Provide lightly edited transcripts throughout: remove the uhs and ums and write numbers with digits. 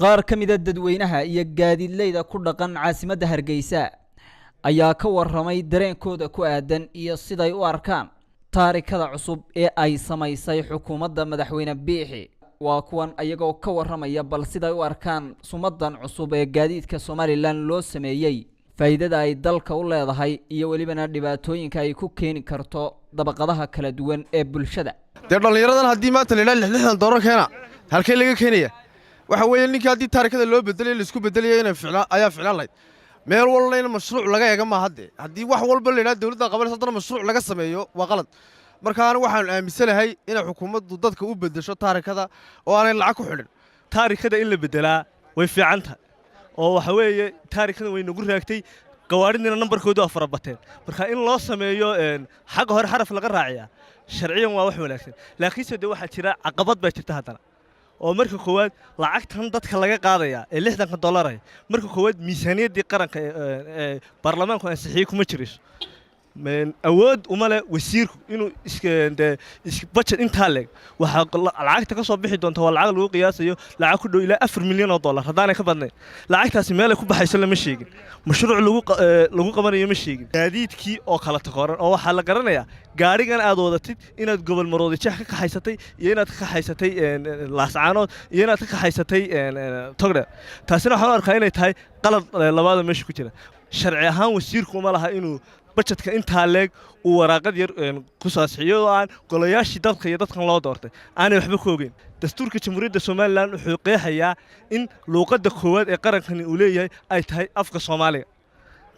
Qaar ka mida dadweynaha iyo gaadiidleyda ku dhaqan caasimadda Hargeysa ayaa ka warramay dareenkooda ku aadan iyo siday u arkaan taarikada cusub ee ay samaysay xukuumadda Madaxweyne Biixi. Waa kuwan ayagoo ka warramaya bal siday u arkaan sumadan cusub ee gaadiidka Somaliland loo sameeyey, faa'iidada ay dalka u leedahay iyo welibana dhibaatooyinka ay ku keeni karto dabaqadaha kala duwan ee bulshada. Dee dhallinyaradan haddii maanta la yidhaha $60 keena, halkee laga keenaya? Waxa weeye ninkii haddii taarikada loo bedelayo, laisku bedelaya inay ficnaa ayaa ficnaan lahayd. Meel walba in mashruuc laga eega maaha. Dee haddii wax walba la yidhaha dowladda qabanaysa, haddana mashruuc laga sameeyo waa qalad. Marka anigu waxaan aaminsanahay inay xukuumaddu dadka u beddesho taarikada oo aanay lacag ku xidhin. Taarikada in la bedelaa way fiican tahay, oo waxa weeye taarikada way nagu raagtay, gawaadhidina nambarkoodu waa farabateen. Marka in loo sameeyo xagga hore xaraf laga raaciyaa sharciyan waa wax wanaagsan, laakiinse dee waxaa jira caqabad baa jirta haddana, oo marka koowaad lacagtan dadka laga qaadaya ee $60 ah, marka koowaad miisaaniyaddii qaranka ee baarlamaanku ansixiyey kuma jirayso. Awood uma leh wasiirku inuu iskadee budget intaa leeg. Waxaa lacagta ka soo bixi doonta waa lacag lagu qiyaasayo lacag ku dhow ilaa $4 milyan haddaanay ka badnayn. Lacagtaasi meelay ku baxayso lama sheegin, mashruuc lagu qabanayo ma sheegin. Gaadiidkii oo kala takoran, oo waxaa la garanayaa gaadhigan aad wadatid inaad gobol Maroodijeex ka kaxaysatay iyo inaad ka kaxaysatay Laascaanood iyo inaad ka kaxaysatay Togdheer. Taasina waxaan u arkaa inay tahay qalad labaada meesha ku jira. Sharci ahaan wasiirku uma laha inuu budgetka intaa leeg uu waraaqad yar ku saasixiyo oo aan golayaashii dalka iyo dadkan loo doortay aanay waxba ku ogeyn. Dastuurka Jamhuuriyadda Somaliland wuxuu qeexayaa in luuqadda koowaad ee qarankani uu leeyahay ay tahay afka Soomaaliga,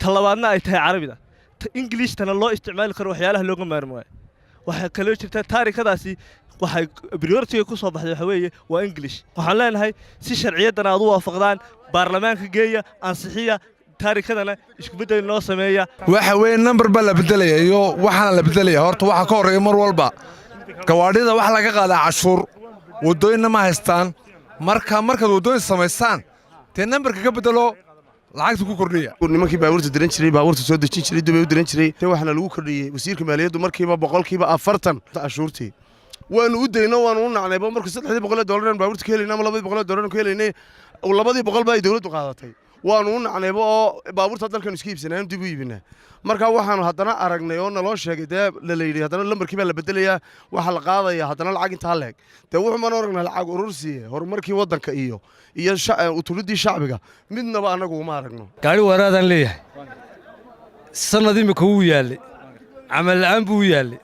ta labaadna ay tahay Carabida, ta Ingiliishtana loo isticmaali karo waxyaalaha looga maarmi waayo. Waxaa kaloo jirta taarikadaasi waxay priority ku soo baxday waxa weeye waa English. Waxaan leenahay si sharciyaddan aad u waafaqdaan, baarlamaanka geeya, ansixiya, taarikadana isku beddel noo sameeya. Waxa weeye nambar baa la bedelaya iyo waxaana la bedelaya. Horta waxaa ka horreeya mar walba gawaadhida wax laga qaadaa cashuur, waddooyinna ma haystaan. Marka markaad waddooyin samaysaan, dee nambarka ka bedelo, lacagta ku kordhiya. Nimankii baabuurta diran jiray, baabuurta soo dejin jiray, Dubay u diran jiray, te waxaana lagu kordhiyey wasiirka maaliyaddu markiiba 40% cashuurtii. Waanu u dayno, waanu u nacnayba. Markuu $300 baabuurta ka helaynay ama $200 ka helaynay, 200 ba ay dowladdu qaadatay, waanu u nacnayba oo baabuurta dalkanu iska iibsanay dib u iibinaa. Marka waxaanu haddana aragnay oo naloo sheegay, dee la yidhi haddana lambarkii baa la bedelayaa, waxaa la qaadaya haddana lacag intaa leeg. Dee wuxuu maan aragnaa lacag urursiye, horumarkii waddanka iyo utuliddii shacbiga midnaba annagu uma aragno. Gaari waraadaan leeyahay, sannad imika wuu yaallay, camal la'aan buu u yaallay.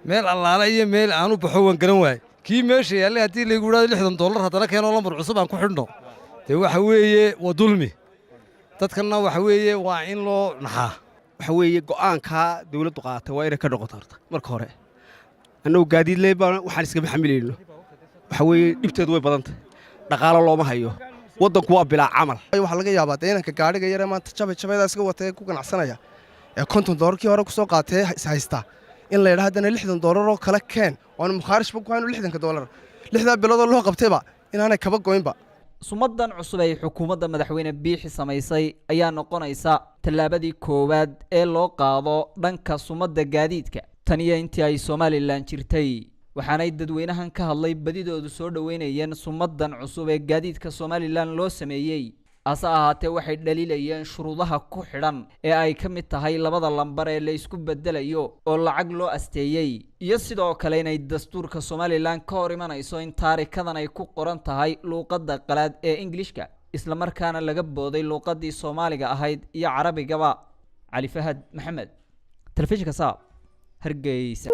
Meel allaala iyo meel aan u baxo waan garan waayey. Kii meesha yaallay haddii laygu idhahdo $60 haddana keenoo lambar cusub aan ku xidhno, dee waxa weeye waa dulmi. Dadkanna waxa weeye waa in loo naxaa. Waxa weeye go'aankaa dawladdu qaadatay waa inay ka noqoto. Horta marka hore annagu gaadiidley baan, waxaan iskama xamilayno. Waxa weeye dhibteedu way badan tahay, dhaqaalo looma hayo, waddanku waa bilaa camal. Waxaa laga yaabaa dee inanka gaadhiga yaree maanta jabay jabaydaa iska watay ee ku ganacsanaya ee $50kii hore ku soo qaatee is haystaa in la yidhaha haddana $60 oo kale keen, waanu mukhaarishba ku hayno $60, 6daa biloodoo loo qabtayba inaanay kaba goynba. Sumadan cusub ay xukuumadda Madaxweyne Biixi samaysay ayaa noqonaysa tallaabadii koowaad ee loo qaado dhanka sumadda gaadiidka tan iyo intii ay Somaliland jirtay. Waxaanay dadweynahan ka hadlay badidoodu soo dhoweynayeen sumadan cusub ee gaadiidka Somaliland loo sameeyey. Hase ahaatee waxay dhaliilayeen shuruudaha ku xidhan ee ay ka mid tahay labada lambar ee la isku bedelayo oo lacag loo asteeyey, iyo sidoo kale inay dastuurka Somaliland ka hor imanayso in taarikadan ay ku qoran tahay luuqadda qalaad ee Ingilishka, islamarkaana laga booday luuqaddii Soomaaliga ahayd iyo Carabigaba. Cali Fahad Maxamed, telefishinka Saab, Hargeysa.